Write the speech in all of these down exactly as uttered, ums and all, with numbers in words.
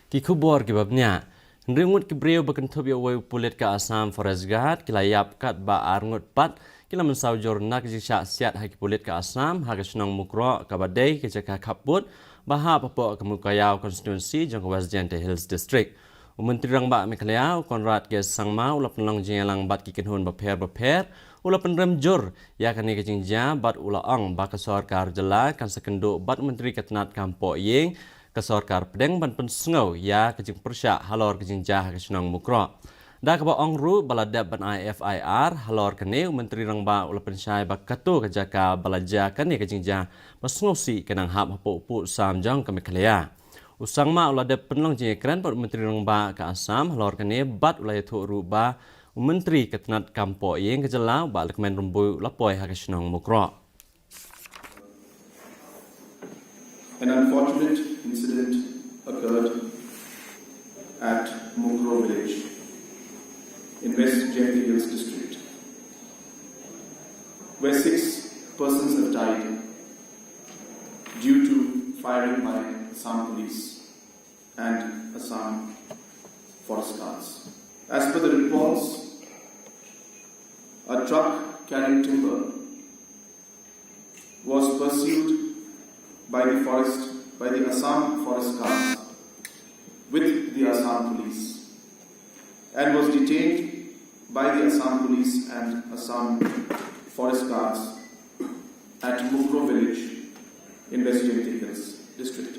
Ki khubor kiba bniah. Hynriew ngut ki briew ba kynthup ïa uwei u pulit ka Assam Forest Guard ki la ïap, katba ar ngut pat ki la mynsaw jur na ka jingshah siat ha ki pulit ka Assam ha ka shnong Mukroh, kaba dei ka jaka khappud ba hap hapoh ka Mowkaiaw constituency jong ka West Jaiñtia Hills District. U Myntri Rangbah Meghalaya, u Conrad K Sangma, u la pynlong jingïalang bad ki kynhun bapher bapher, u la pynrem jur ïa kane ka jingjia bad u la ong ba ka sorkar jylla kan sa kynduh bad u Myntri ka tnat kam poh ïing ka sorkar pdeng ban pynsngew ïa ka jingpyrshah halor ka jingjia ha ka shnong Mukroh. Da kaba ong ruh ba la dep ban ai F I R halor kane, u Myntri Rangbah u la pynshai ba kato ka jaka ba la jia kane ka jingjia ba sngewsih ka nang hap hapoh u puh sam jong ka Meghalaya. U Sangma u la dep pynlong jingïakren bad u Myntri Rangbah ka Assam halor kane bad u la ïathuh ruh ba u Myntri ka tnat kam poh ïing ka jylla, u Bah Lahkmen Rymbui, u la poi ha ka shnong Mukroh. An unfortunate incident occurred at Mukroh village in West Jaiñtia Hills district, where six persons have died due to firing by Assam police and Assam forest guards. As per the reports, a truck carrying timber was pursued by the forest, by the Assam forest guards with the Assam police, and was detained by the Assam police and Assam forest guards at Mukroh village in West Jaiñtia Hills district.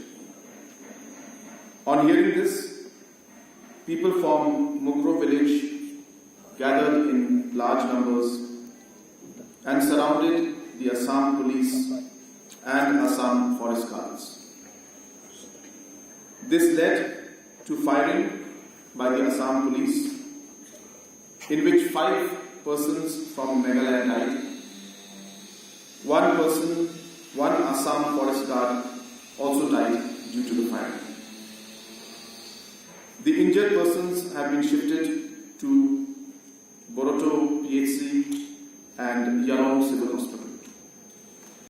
On hearing this, people from Mukroh village gathered in large numbers and surrounded the Assam police and Assam forest guards. This led to firing by the Assam police, in which five persons from Meghalaya died. One person, one Assam forest guard, also died due to the fire. The injured persons have been shifted to Boroto P H C and Yalong Civil Hospital.